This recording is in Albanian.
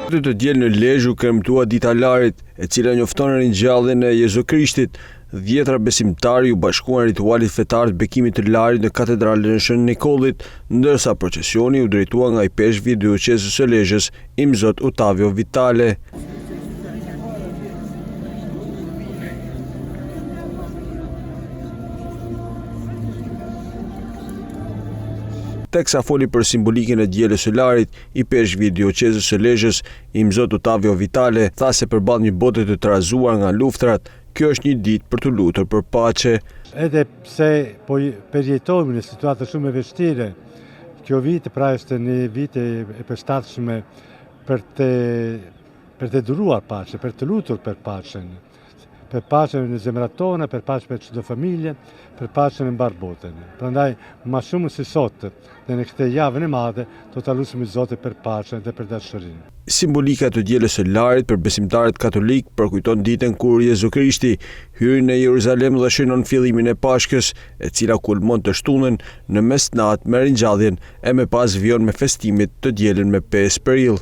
Këtë të diel në Lezhë u kremtua Dita e Larit, e cila njofton ringjalljen e Jezu Krishtit. Dhjetra besimtarë iu bashkuan ritualit fetar të bekimit të Larit në Katedralen e Shën Nikollit, ndërsa procesioni u drejtua nga ipeshkvi i dioqezës së Lezhës, Imzot Ottavio Vitale. Teksa foli për simbolikën e Dielës së Larit, ipeshkvi i dioqezës së Lezhës, Imzot Ottavio Vitale, tha se përballë një bote të trazuar nga luftërat, kjo është një ditë për t'u lutur për paqe. Edhe pse po përjetojmë një situatë shumë e vështirë, kjo vit pra është një vit e përshtatshme për të për të duruar paqe, për të lutur për paqen, për paqen në zemrat tona, për paqen për çdo familje, për paqen në mbarë botën. Prandaj, më shumë se sot dhe në këtë javën e madhe, do ta lusim Zotin për paqen dhe për dashurinë. Simbolika e të dielës së Larit për besimtarët katolikë përkujton ditën kur Jezu Krishti hyri në Jeruzalem dhe shënon fillimin e Pashkës, e cila kulmon të shtunën në mesnatë me ringjalljen e më pas vijon me festimet të dielën me 5 prill.